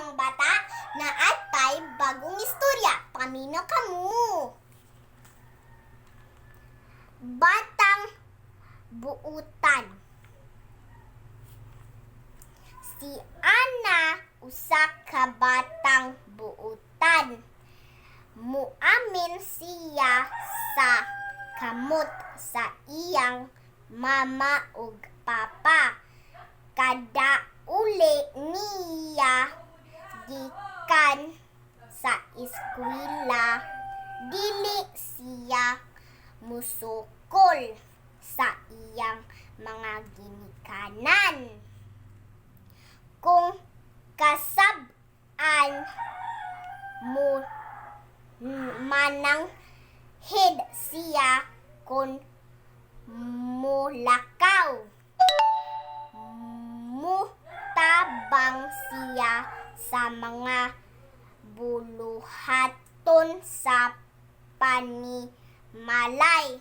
Mga bata, naa tay bagong istorya. Paminaw kamo. Batang buutan. Si Ana usa ka batang buutan. Muamin siya sa kamot sa iyang mama ug papa. Kada uli niya gikan sa eskwela, dili siya musukol sa iyang mga ginikanan. Kung kasab-an mo mananghid siya kon mulakaw. Mutabang siya sa mga buluhaton sa panimalay.